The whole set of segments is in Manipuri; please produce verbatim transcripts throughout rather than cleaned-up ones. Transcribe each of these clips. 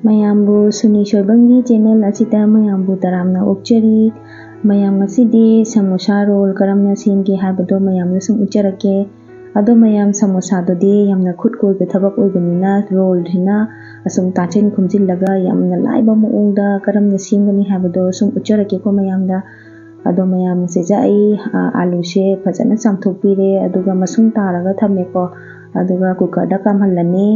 ꯃꯌꯥꯝꯕꯨ ꯁꯨꯅꯤ ꯁꯣꯏꯕꯝꯒꯤ ꯆꯦꯅꯦꯜ ꯑꯁꯤꯗ ꯃꯌꯥꯝꯕꯨ ꯇꯔꯥꯝꯅ ꯑꯣꯛꯆꯔꯤ꯫ ꯃꯌꯥꯝ, ꯉꯁꯤꯗꯤ ꯁꯃꯣꯁꯥ ꯔꯣꯜ ꯀꯔꯝꯅ ꯁꯦꯝꯒꯦ ꯍꯥꯏꯕꯗꯣ ꯃꯌꯥꯝꯗ ꯁꯨꯝ ꯎꯠꯆꯔꯛꯀꯦ꯫ ꯑꯗꯣ ꯃꯌꯥꯝ, ꯁꯃꯣꯁꯥꯗꯨꯗꯤ ꯌꯥꯝꯅ ꯈꯨꯠ ꯀꯣꯏꯕ ꯊꯕꯛ ꯑꯣꯏꯕꯅꯤꯅ ꯔꯣꯜꯁꯤꯅ ꯑꯁꯨꯝ ꯇꯥꯁꯤꯟ ꯈꯣꯝꯖꯤꯜꯂꯒ ꯌꯥꯝꯅ ꯂꯥꯏꯕ ꯃꯑꯣꯡꯗ ꯀꯔꯝꯅ ꯁꯦꯝꯒꯅꯤ ꯍꯥꯏꯕꯗꯣ ꯁꯨꯝ ꯎꯠꯆꯔꯛꯀꯦꯀꯣ ꯃꯌꯥꯝꯗ꯫ ꯑꯗꯣ ꯃꯌꯥꯝ, ꯁꯤꯗ ꯑꯩ, ꯑ, ꯑꯥꯂꯨꯁꯦ ꯐꯖꯅ ꯆꯥꯝꯊꯣꯛꯄꯤꯔꯦ, ꯑꯗꯨꯒ ꯃꯁꯨꯡ ꯇꯥꯔꯒ ꯊꯝꯃꯦꯀꯣ꯫ ꯑꯗꯨꯒ ꯀꯨꯀꯔꯗ ꯀꯥꯝꯍꯜꯂꯅꯤ꯫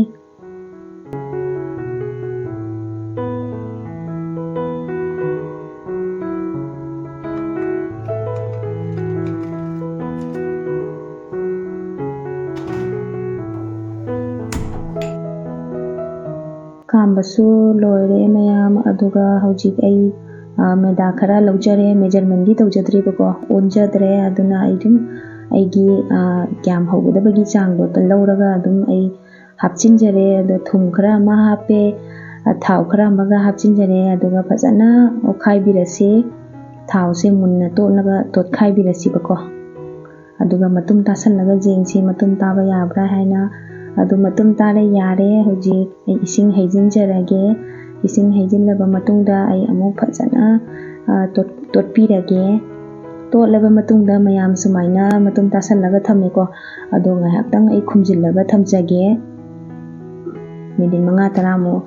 ꯀꯥꯝꯕꯁꯨ ꯂꯣꯏꯔꯦ ꯃꯌꯥꯝ꯫ ꯑꯗꯨꯒ ꯍꯧꯖꯤꯛ ꯑꯩ, ꯑ, ꯃꯦꯗꯥ ꯈꯔ ꯂꯧꯖꯔꯦ꯫ Measurementꯗꯤ ꯇꯧꯖꯗ꯭ꯔꯤꯕꯀꯣ, ꯑꯣꯟꯖꯗ꯭ꯔꯦ꯫ ꯑꯗꯨꯅ ꯑꯩ ꯑꯗꯨꯝ ꯑꯩꯒꯤ, ꯑ, ꯀꯌꯥꯝ ꯍꯧꯒꯗꯕꯒꯤ ꯆꯥꯡꯗꯣ ꯂꯧꯔꯒ ꯑꯗꯨꯝ ꯑꯩ ꯍꯥꯞꯆꯤꯟꯖꯔꯦ꯫ ꯑꯗꯣ ꯊꯨꯝ ꯈꯔ ꯑꯃ ꯍꯥꯞꯄꯦ, ꯑ, ꯊꯥꯎ ꯈꯔ ꯑꯃꯒ ꯍꯥꯞꯆꯤꯟꯖꯔꯦ꯫ ꯑꯗꯨꯒ ꯐꯖꯅ ꯑꯣꯠꯈꯥꯏꯕꯤꯔꯁꯤ꯫ ꯊꯥꯎꯁꯦ ꯃꯨꯟꯅ ꯇꯣꯠꯂꯒ ꯇꯣꯠꯈꯥꯏꯕꯤꯔꯁꯤꯕꯀꯣ꯫ ꯑꯗꯨꯒ ꯃꯇꯨꯝ ꯇꯥꯁꯜꯂꯒ ꯌꯦꯡꯁꯤ, ꯃꯇꯨꯝ ꯇꯥꯕ ꯌꯥꯕ꯭ꯔꯥ ꯍꯥꯏꯅ꯫ ꯑꯗꯨ ꯃꯇꯨꯝ ꯇꯥꯔꯦ, ꯌꯥꯔꯦ꯫ ꯍꯧꯖꯤꯛ ꯑꯩ ꯏꯁꯤꯡ ꯍꯩꯖꯤꯟꯖꯔꯒꯦ꯫ ꯏꯁꯤꯡ ꯍꯩꯖꯤꯜꯂꯕ ꯃꯇꯨꯡꯗ ꯑꯩ ꯑꯃꯨꯛ ꯐꯖꯅ, ꯑ, ꯇꯣꯠ-, ꯇꯣꯠꯄꯤꯔꯒꯦ꯫ ꯇꯣꯠꯂꯕ ꯃꯇꯨꯡꯗ ꯃꯌꯥꯝ ꯁꯨꯃꯥꯏꯅ ꯃꯇꯨꯝ ꯇꯥꯁꯜꯂꯒ ꯊꯝꯃꯦꯀꯣ꯫ ꯑꯗꯣ ꯉꯥꯏꯍꯥꯛꯇꯪ ꯑꯩ ꯈꯨꯝꯖꯤꯜꯂꯒ ꯊꯝꯖꯒꯦ, ꯃꯤꯅꯤꯠ ꯃꯉꯥ ꯇꯔꯥꯃꯨꯛ꯫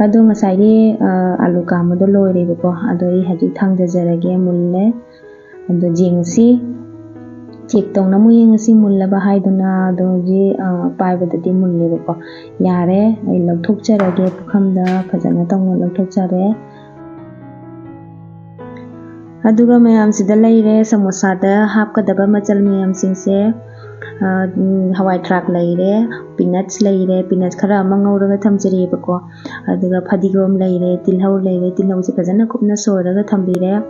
ꯑꯗꯣ ꯉꯁꯥꯏꯒꯤ, ꯑ, ꯑꯥꯂꯨ ꯀꯥꯝꯕꯗꯣ ꯂꯣꯏꯔꯦꯕꯀꯣ꯫ ꯑꯗꯣ ꯑꯩ ꯍꯧꯖꯤꯛ ꯊꯥꯡꯗꯖꯔꯒꯦ, ꯃꯨꯜꯂꯦ꯫ ꯑꯗꯣ ꯌꯦꯡꯉꯁꯤ, check ꯇꯧꯅ ꯑꯃꯨꯛ ꯌꯦꯡꯉꯁꯤ ꯃꯨꯜꯂꯕ ꯍꯥꯏꯗꯨꯅ꯫ ꯑꯗꯣ ꯍꯧꯖꯤꯛ, ꯑ, ꯄꯥꯏꯕꯗꯗꯤ ꯃꯨꯜꯂꯦꯕꯀꯣ꯫ ꯌꯥꯔꯦ, ꯑꯩ ꯂꯧꯊꯣꯛꯆꯔꯒꯦ, ꯄꯨꯈꯝꯗ ꯐꯖꯅ ꯇꯧꯅ ꯂꯧꯊꯣꯛꯆꯔꯦ꯫ ꯑꯗꯨꯒ ꯃꯌꯥꯝꯁꯤꯗ ꯂꯩꯔꯦ, ꯁꯃꯣꯁꯥꯗ ꯍꯥꯞꯀꯗꯕ ꯃꯆꯜ ꯃꯌꯥꯝꯁꯤꯡꯁꯦ꯫ ꯑ, ꯎꯝ, ꯍꯋꯥꯏ ꯊ꯭ꯔꯥꯛ ꯂꯩꯔꯦ, peanuts ꯂꯩꯔꯦ, peanuts ꯈꯔ ꯑꯃ ꯉꯧꯔꯒ ꯊꯝꯖꯔꯤꯑꯕꯀꯣ꯫ ꯑꯗꯨꯒ ꯐꯗꯤꯒꯣꯝ ꯂꯩꯔꯦ, ꯇꯤꯜꯍꯧ ꯂꯩꯔꯦ, ꯇꯤꯜꯍꯧꯁꯦ ꯐꯖꯅ ꯀꯨꯞꯅ ꯁꯣꯏꯔꯒ ꯊꯝꯕꯤꯔꯦ꯫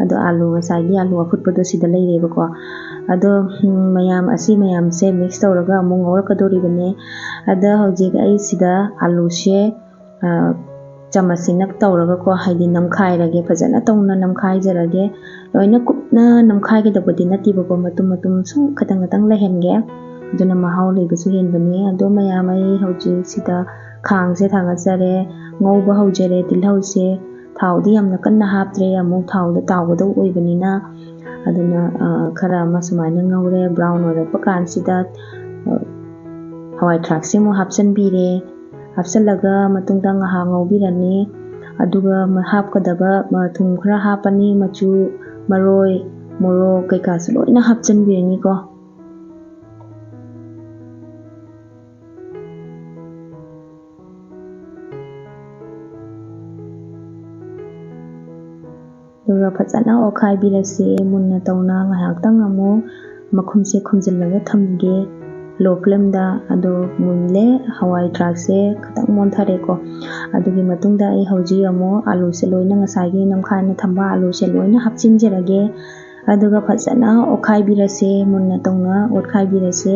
ꯑꯗꯣ ꯑꯥꯂꯨ, ꯉꯁꯥꯏꯒꯤ ꯑꯥꯂꯨ ꯑꯐꯨꯠꯄꯗꯣ ꯁꯤꯗ ꯂꯩꯔꯦꯕꯀꯣ꯫ ꯑꯗꯣ, ꯎꯝ, ꯃꯌꯥꯝ, ꯑꯁꯤ ꯃꯌꯥꯝꯁꯦ mix ꯇꯧꯔꯒ ꯑꯃꯨꯛ ꯉꯧꯔꯛꯀꯗꯧꯔꯤꯕꯅꯦ꯫ ꯑꯗ ꯍꯧꯖꯤꯛ ꯑꯩ ꯁꯤꯗ ꯑꯥꯂꯨꯁꯦ, ꯑ, ꯆꯃꯁꯁꯤꯅ ꯇꯧꯔꯒꯀꯣ, ꯍꯥꯏꯗꯤ ꯅꯝꯈꯥꯏꯔꯒꯦ, ꯐꯖꯅ ꯇꯧꯅ ꯅꯝꯈꯥꯏꯖꯔꯒꯦ꯫ ꯂꯣꯏꯅ ꯀꯨꯞꯅ ꯅꯝꯈꯥꯏꯒꯗꯕꯗꯤ ꯅꯠꯇꯦꯕꯀꯣ, ꯃꯇꯨꯝ ꯃꯇꯨꯝ ꯁꯨꯝ ꯈꯇꯪ ꯈꯇꯪ ꯂꯩꯍꯟꯒꯦ꯫ ꯑꯗꯨꯅ ꯃꯍꯥꯎ ꯂꯩꯕꯁꯨ ꯍꯦꯟꯕꯅꯦ꯫ ꯑꯗꯣ ꯃꯌꯥꯝ, ꯑꯩ ꯍꯧꯖꯤꯛ ꯁꯤꯗ ꯈꯥꯡꯁꯦ ꯊꯥꯡꯒꯠꯆꯔꯦ, ꯉꯧꯕ ꯍꯧꯖꯔꯦ꯫ ꯇꯤꯜꯍꯧꯁꯦ ꯊꯥꯎꯗꯤ ꯌꯥꯝꯅ ꯀꯟꯅ ꯍꯥꯞꯇ꯭ꯔꯦ, ꯑꯃꯨꯛ ꯊꯥꯎꯗ ꯇꯥꯎꯒꯗꯧꯕ ꯑꯣꯏꯕꯅꯤꯅ꯫ ꯑꯗꯨꯅ, ꯑ, ꯈꯔ ꯑꯃ ꯁꯨꯃꯥꯏꯅ ꯉꯧꯔꯦ꯫ ꯕ꯭ꯔꯥꯎꯟ ꯑꯣꯏꯔꯛꯄ ꯀꯥꯟꯁꯤꯗ, ꯑ, ꯍꯋꯥꯏ ꯊ꯭ꯔꯥꯛꯁꯦ ꯑꯃꯨꯛ ꯍꯥꯞꯆꯤꯟꯕꯤꯔꯦ꯫ ꯍꯥꯞꯆꯤꯜꯂꯒ ꯃꯇꯨꯡꯗ ꯉꯥꯏꯍꯥꯛ ꯉꯧꯕꯤꯔꯅꯤ꯫ ꯑꯗꯨꯒ ꯃ-, ꯍꯥꯞꯀꯗꯕ, ꯃ-, ꯊꯨꯝ ꯈꯔ ꯍꯥꯞꯄꯅꯤ, ꯃꯆꯨ, ꯃꯔꯣꯏ, ꯃꯣꯔꯣꯛ ꯀꯩꯀꯥꯁꯨ ꯂꯣꯏꯅ ꯍꯥꯞꯆꯤꯟꯕꯤꯔꯅꯤꯀꯣ꯫ ꯑꯗꯨꯒ ꯐꯖꯅ ꯑꯣꯠꯈꯥꯏꯕꯤꯔꯁꯤ꯫ ꯃꯨꯟꯅ ꯇꯧꯅ ꯉꯥꯏꯍꯥꯛꯇꯪ ꯑꯃꯨꯛ ꯃꯈꯨꯝꯁꯦ ꯈꯨꯝꯖꯤꯜꯂꯒ ꯊꯝꯒꯦ꯫ ꯂꯣ ꯐ꯭ꯂꯦꯝꯗ꯫ ꯑꯗꯣ ꯃꯨꯜꯂꯦ, ꯍꯋꯥꯏ ꯊ꯭ꯔꯥꯛꯁꯦ ꯈꯤꯇꯪ ꯃꯣꯟꯊꯔꯦꯀꯣ꯫ ꯑꯗꯨꯒꯤ ꯃꯇꯨꯡꯗ ꯑꯩ ꯍꯧꯖꯤꯛ ꯑꯃꯨꯛ ꯑꯂꯨꯁꯦ ꯂꯣꯏꯅ ꯉꯁꯥꯏꯒꯤ ꯅꯝꯈꯥꯏꯅ ꯊꯝꯕ ꯑꯂꯨꯁꯦ ꯂꯣꯏꯅ ꯍꯥꯞꯆꯤꯟꯖꯔꯒꯦ꯫ ꯑꯗꯨꯒ ꯐꯖꯅ ꯑꯣꯠꯈꯥꯏꯕꯤꯔꯁꯦ, ꯃꯨꯟꯅ ꯇꯧꯅ ꯑꯣꯠꯈꯥꯏꯕꯤꯔꯁꯦ꯫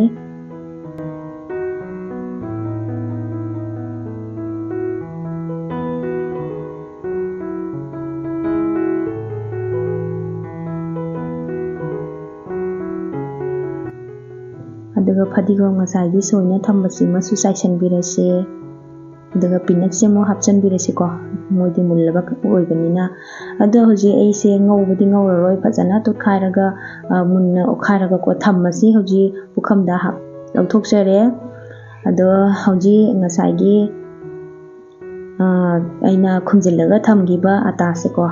ꯑꯗꯨꯒ ꯐꯗꯤꯒꯣꯝ ꯉꯁꯥꯏꯒꯤ ꯁꯣꯏꯅ ꯊꯝꯕꯁꯤꯃꯁꯨ ꯆꯥꯏꯁꯤꯟꯕꯤꯔꯁꯦ꯫ ꯑꯗꯨꯒ ꯄꯤꯅꯠꯁꯦ ꯑꯃꯨꯛ ꯍꯥꯞꯆꯤꯟꯕꯤꯔꯁꯤꯀꯣ, ꯃꯣꯏꯗꯤ ꯃꯨꯜꯂꯕ ꯑꯣꯏꯕꯅꯤꯅ꯫ ꯑꯗꯣ ꯍꯧꯖꯤꯛ ꯑꯩꯁꯦ ꯉꯧꯕꯗꯤ ꯉꯧꯔꯔꯣꯏ, ꯐꯖꯅ ꯇꯣꯠꯈꯥꯏꯔꯒ, ꯑ, ꯃꯨꯟꯅ ꯑꯣꯠꯈꯥꯏꯔꯒꯀꯣ ꯊꯝꯃꯁꯤ꯫ ꯍꯧꯖꯤꯛ ꯄꯨꯈꯝꯗ ꯍꯥꯞ-, ꯂꯧꯊꯣꯛꯆꯔꯦ꯫ ꯑꯗꯣ ꯍꯧꯖꯤꯛ ꯉꯁꯥꯏꯒꯤ, ꯑ, ꯑꯩꯅ ꯈꯨꯝꯖꯤꯜꯂꯒ ꯊꯝꯈꯤꯕ ꯑꯇꯥꯁꯦꯀꯣ,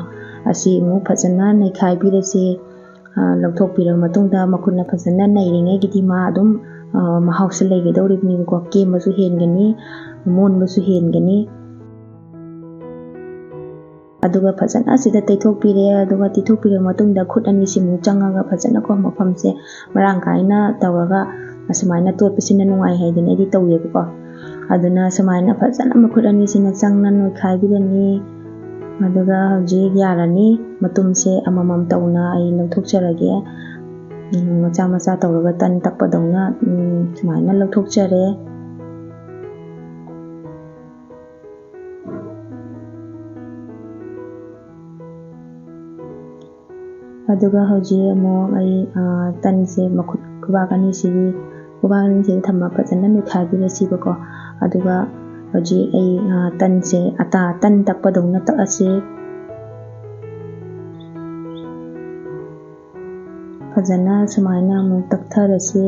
ꯑꯁꯤ ꯑꯃꯨꯛ ꯐꯖꯅ ꯅꯩꯈꯥꯏꯕꯤꯔꯁꯤ꯫ ꯑ, ꯂꯧꯊꯣꯛꯄꯤꯔꯕ ꯃꯇꯨꯡꯗ ꯃꯈꯨꯠꯅ ꯐꯖꯅ ꯅꯩꯔꯤꯉꯩꯒꯤꯗꯤ ꯃꯥ ꯑꯗꯨꯝ, ꯑ, ꯃꯍꯥꯎꯁꯦ ꯂꯩꯒꯗꯧꯔꯤꯕꯅꯦꯕꯀꯣ꯫ ꯀꯦꯝꯕꯁꯨ ꯍꯦꯟꯒꯅꯤ, ꯃꯣꯟꯕꯁꯨ ꯍꯦꯟꯒꯅꯤ꯫ ꯑꯗꯨꯒ ꯐꯖꯅ ꯑꯁꯤꯗ ꯇꯩꯊꯣꯛꯄꯤꯔꯦ꯫ ꯑꯗꯨꯒ ꯇꯩꯊꯣꯛꯄꯤꯔꯕ ꯃꯇꯨꯡꯗ ꯈꯨꯠ ꯑꯅꯤꯁꯤꯃꯨꯛ ꯆꯪꯉꯒ ꯐꯖꯅꯀꯣ ꯃꯐꯝꯁꯦ ꯃꯔꯥꯡ ꯀꯥꯏꯅ ꯇꯧꯔꯒ ꯑꯁꯨꯃꯥꯏꯅ ꯇꯣꯠꯄꯁꯤꯅ ꯅꯨꯡꯉꯥꯏ ꯍꯥꯏꯗꯅ ꯑꯩꯗꯤ ꯇꯧꯋꯦꯕꯀꯣ꯫ ꯑꯗꯨꯅ ꯁꯨꯃꯥꯏꯅ ꯐꯖꯅ ꯃꯈꯨꯠ ꯑꯅꯤꯁꯤꯅ ꯆꯪꯅ ꯅꯣꯏꯈꯥꯏꯕꯤꯔꯅꯤ꯫ ꯑꯗꯨꯒ ꯍꯧꯖꯤꯛ ꯌꯥꯔꯅꯤ꯫ ꯃꯇꯨꯝꯁꯦ ꯑꯃꯃꯝ ꯇꯧꯅ ꯑꯩ ꯂꯧꯊꯣꯛꯆꯔꯒꯦ꯫ ꯎꯝ, ꯃꯆꯥ ꯃꯆꯥ ꯇꯧꯔꯒ ꯇꯟ ꯇꯛꯄꯗꯧꯅ, ꯎꯝ, ꯁꯨꯃꯥꯏꯅ ꯂꯧꯊꯣꯛꯆꯔꯦ꯫ ꯑꯗꯨꯒ ꯍꯧꯖꯤꯛ ꯑꯃꯨꯛ ꯑꯩ, ꯑ, ꯇꯟꯁꯦ ꯃꯈꯨꯠ ꯈꯨꯕꯥꯛ ꯑꯅꯤꯁꯤꯒꯤ, ꯈꯨꯕꯥꯛ ꯑꯅꯤꯁꯤꯗ ꯊꯝꯃ ꯐꯖꯅ ꯅꯣꯏꯈꯥꯏꯕꯤꯔꯁꯤꯕꯀꯣ꯫ ꯑꯗꯨꯒ ꯍꯧꯖꯤꯛ ꯑꯩ, ꯑ, ꯇꯟꯁꯦ ꯑꯇꯥ ꯇꯟ ꯇꯛꯄꯗꯧꯅ ꯇꯛꯑꯁꯦ꯫ ꯐꯖꯅ ꯁꯨꯃꯥꯏꯅ ꯑꯃꯨꯛ ꯇꯛꯊꯔꯁꯦ꯫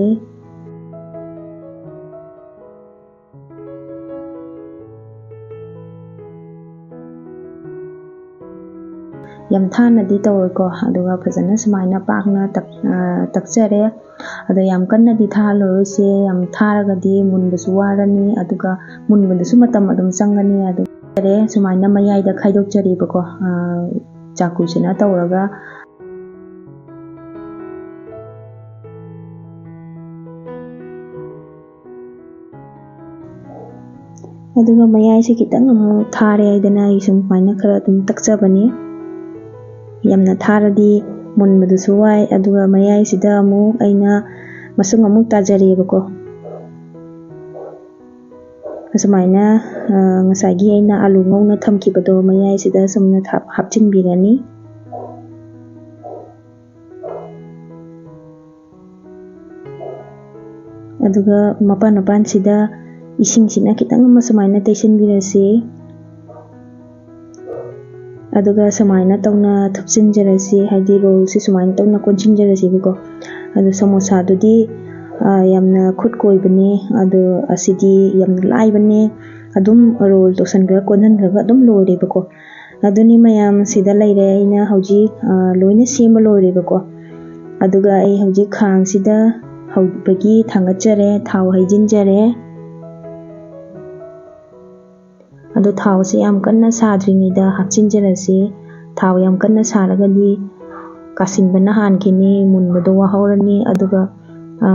ꯌꯥꯝ ꯊꯥꯅꯗꯤ ꯇꯧꯔꯣꯏꯀꯣ, ꯑꯗꯨꯒ ꯐꯖꯅ ꯁꯨꯃꯥꯏꯅ ꯄꯥꯛꯅ ꯇꯛ-, ꯑ, ꯇꯛꯆꯔꯦ꯫ ꯑꯗꯣ ꯌꯥꯝ ꯀꯟꯅꯗꯤ ꯊꯥꯍꯜꯂꯔꯣꯏꯁꯦ, ꯌꯥꯝ ꯊꯥꯔꯒꯗꯤ ꯃꯨꯟꯕꯁꯨ ꯋꯥꯔꯅꯤ, ꯑꯗꯨꯒ ꯃꯨꯟꯕꯗꯁꯨ ꯃꯇꯝ ꯑꯗꯨꯝ ꯆꯪꯒꯅꯤ꯫ ꯑꯗꯨ ꯁꯨꯃꯥꯏꯅ ꯃꯌꯥꯏꯗ ꯈꯥꯏꯗꯣꯛꯆꯔꯦꯕꯀꯣ, ꯑ, ꯆꯥꯛꯀꯨꯁꯤꯅ ꯇꯧꯔꯒ꯫ ꯑꯗꯨꯒ ꯃꯌꯥꯏꯁꯦ ꯈꯤꯇꯪ ꯑꯃꯨꯛ ꯊꯥꯔꯦ ꯍꯥꯏꯗꯅ ꯑꯩ ꯁꯨꯃꯥꯏꯅ ꯈꯔ ꯑꯗꯨꯝ ꯇꯛꯆꯕꯅꯤ꯫ ꯌꯥꯝꯅ ꯊꯥꯔꯗꯤ ꯃꯨꯟꯕꯗꯨꯁꯨ ꯋꯥꯏ, ꯑꯗꯨꯒ ꯃꯌꯥꯏꯁꯤꯗ ꯑꯃꯨꯛ ꯑꯩꯅ ꯃꯁꯨꯡ ꯑꯃꯨꯛ ꯇꯥꯖꯔꯦꯕꯀꯣ꯫ ꯑꯁꯨꯃꯥꯏꯅ, ꯑ, ꯉꯁꯥꯏꯒꯤ ꯑꯩꯅ ꯑꯥꯂꯨ ꯉꯧꯅ ꯊꯝꯈꯤꯕꯗꯣ ꯃꯌꯥꯏꯁꯤꯗ ꯁꯨꯝꯅ ꯊꯥ-, ꯍꯥꯞꯆꯤꯟꯕꯤꯔꯅꯤ꯫ ꯑꯗꯨꯒ ꯃꯄꯥꯟ ꯃꯄꯥꯟꯁꯤꯗ ꯏꯁꯤꯡꯁꯤꯅ ꯈꯤꯇꯪ ꯑꯃ ꯁꯨꯃꯥꯏꯅ ꯇꯩꯁꯤꯟꯕꯤꯔꯁꯤ꯫ ꯑꯗꯨꯒ ꯁꯨꯃꯥꯏꯅ ꯇꯧꯅ ꯊꯨꯞꯆꯤꯟꯖꯔꯁꯤ, ꯍꯥꯏꯗꯤ ꯔꯣꯜꯁꯤ ꯁꯨꯃꯥꯏꯅ ꯇꯧꯅ ꯀꯣꯟꯁꯤꯟꯖꯔꯁꯤꯕꯀꯣ꯫ ꯑꯗꯨ ꯁꯃꯣꯁꯥꯗꯨꯗꯤ, ꯑ, ꯌꯥꯝꯅ ꯈꯨꯠ ꯀꯣꯏꯕꯅꯦ, ꯑꯗꯣ ꯑꯁꯤꯗꯤ ꯌꯥꯝꯅ ꯂꯥꯏꯕꯅꯦ, ꯑꯗꯨꯝ ꯔꯣꯜ ꯇꯧꯁꯟꯈ꯭ꯔꯒ ꯀꯣꯟꯍꯟꯈ꯭ꯔꯒ ꯑꯗꯨꯝ ꯂꯣꯏꯔꯦꯕꯀꯣ꯫ ꯑꯗꯨꯅꯤ ꯃꯌꯥꯝ, ꯁꯤꯗ ꯂꯩꯔꯦ, ꯑꯩꯅ ꯍꯧꯖꯤꯛ, ꯑ, ꯂꯣꯏꯅ ꯁꯦꯝꯕ ꯂꯣꯏꯔꯦꯕꯀꯣ꯫ ꯑꯗꯨꯒ ꯑꯩ ꯍꯧꯖꯤꯛ ꯈꯥꯡꯁꯤꯗ ꯍꯧꯕꯒꯤ ꯊꯥꯡꯒꯠꯆꯔꯦ, ꯊꯥꯎ ꯍꯩꯖꯤꯟꯖꯔꯦ꯫ ꯑꯗꯣ ꯊꯥꯎꯁꯦ ꯌꯥꯝ ꯀꯟꯅ ꯁꯥꯗ꯭ꯔꯤꯉꯩꯗ ꯍꯥꯞꯆꯤꯟꯖꯔꯁꯤ꯫ ꯊꯥꯎ ꯌꯥꯝ ꯀꯟꯅ ꯁꯥꯔꯒꯗꯤ ꯀꯥꯁꯤꯟꯕꯅ ꯍꯥꯟꯈꯤꯅꯤ, ꯃꯨꯟꯕꯗꯣ ꯋꯥꯍꯧꯔꯅꯤ, ꯑꯗꯨꯒ, ꯑ,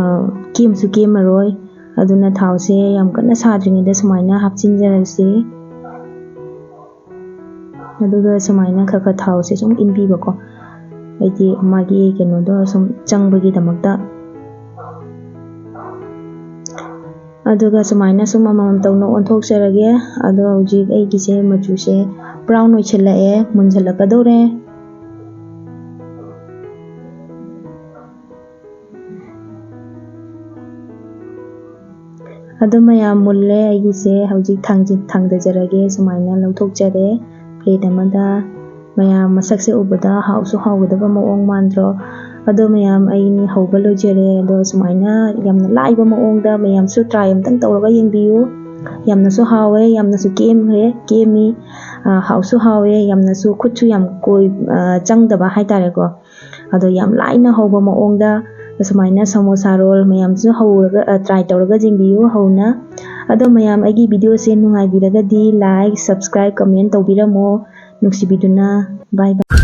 ꯀꯦꯝꯁꯨ ꯀꯦꯝꯃꯔꯣꯏ꯫ ꯑꯗꯨꯅ ꯊꯥꯎꯁꯦ ꯌꯥꯝ ꯀꯟꯅ ꯁꯥꯗ꯭ꯔꯤꯉꯩꯗ ꯁꯨꯃꯥꯏꯅ ꯍꯥꯞꯆꯤꯟꯖꯔꯁꯤ꯫ ꯑꯗꯨꯒ ꯁꯨꯃꯥꯏꯅ ꯈꯔ ꯈꯔ ꯊꯥꯎꯁꯦ ꯁꯨꯝ ꯏꯟꯕꯤꯕꯀꯣ, ꯍꯥꯏꯗꯤ ꯃꯥꯒꯤ ꯀꯩꯅꯣꯗꯣ ꯁꯨꯝ ꯆꯪꯕꯒꯤꯗꯃꯛꯇ꯫ ꯑꯗꯨꯒ ꯁꯨꯃꯥꯏꯅ ꯁꯨꯝ ꯑꯃꯃꯝ ꯇꯧꯅ ꯑꯣꯟꯊꯣꯛꯆꯔꯒꯦ꯫ ꯑꯗꯣ ꯍꯧꯖꯤꯛ ꯑꯩꯒꯤꯁꯦ ꯃꯆꯨꯁꯦ ꯕ꯭ꯔꯥꯎꯟ ꯑꯣꯏꯁꯤꯜꯂꯛꯑꯦ, ꯃꯨꯟꯁꯤꯜꯂꯛꯀꯗꯧꯔꯦ꯫ ꯑꯗꯣ ꯃꯌꯥꯝ, ꯃꯨꯜꯂꯦ ꯑꯩꯒꯤꯁꯦ꯫ ꯍꯧꯖꯤꯛ ꯊꯥꯡꯖ-, ꯊꯥꯡꯗꯖꯔꯒꯦ꯫ ꯁꯨꯃꯥꯏꯅ ꯂꯧꯊꯣꯛꯆꯔꯦ ꯄ꯭ꯂꯦꯠ ꯑꯃꯗ꯫ ꯃꯌꯥꯝ, ꯃꯁꯛꯁꯦ ꯎꯕꯗ ꯍꯥꯎꯁꯨ ꯍꯥꯎꯒꯗꯕ ꯃꯑꯣꯡ ꯃꯥꯟꯗ꯭ꯔꯣ? ꯑꯗꯣ ꯃꯌꯥꯝ, ꯑꯩ ꯍꯧꯕ ꯂꯣꯏꯖꯔꯦ꯫ ꯑꯗꯣ ꯁꯨꯃꯥꯏꯅ ꯌꯥꯝꯅ ꯂꯥꯏꯕ ꯃꯑꯣꯡꯗ ꯃꯌꯥꯝꯁꯨ ꯇ꯭ꯔꯥꯏ ꯑꯝꯇꯪ ꯇꯧꯔꯒ ꯌꯦꯡꯕꯤꯌꯨ꯫ ꯌꯥꯝꯅꯁꯨ ꯍꯥꯎꯋꯦ, ꯌꯥꯝꯅꯁꯨ ꯀꯦꯝꯈ꯭ꯔꯦ, ꯀꯦꯝꯃꯤ꯫ ꯑ, ꯍꯥꯎꯁꯨ ꯍꯥꯎꯋꯦ, ꯌꯥꯝꯅꯁꯨ ꯈꯨꯠꯁꯨ ꯌꯥꯝ ꯀꯣꯏ-, ꯑ, ꯆꯪꯗꯕ ꯍꯥꯏꯇꯥꯔꯦꯀꯣ꯫ ꯑꯗꯣ ꯌꯥꯝ ꯂꯥꯏꯅ ꯍꯧꯕ ꯃꯑꯣꯡꯗ ꯁꯨꯃꯥꯏꯅ ꯁꯃꯣꯁꯥ ꯔꯣꯜ ꯃꯌꯥꯝꯁꯨ ꯍꯧꯔꯒ, ꯑ, ꯇ꯭ꯔꯥꯏ ꯇꯧꯔꯒ ꯌꯦꯡꯕꯤꯌꯨ ꯍꯧꯅ꯫ ꯑꯗꯣ ꯃꯌꯥꯝ, ꯑꯩꯒꯤ ꯚꯤꯗꯤꯑꯣꯁꯦ ꯅꯨꯡꯉꯥꯏꯕꯤꯔꯒꯗꯤ ꯂꯥꯏꯛ, ꯁꯕꯁꯀ꯭ꯔꯥꯏꯕ, ꯀꯃꯦꯟ ꯇꯧꯕꯤꯔꯝꯃꯣ꯫ ꯅꯨꯡꯁꯤꯕꯤꯗꯨꯅ꯫ ꯕꯥꯏ ꯕꯥꯏ꯫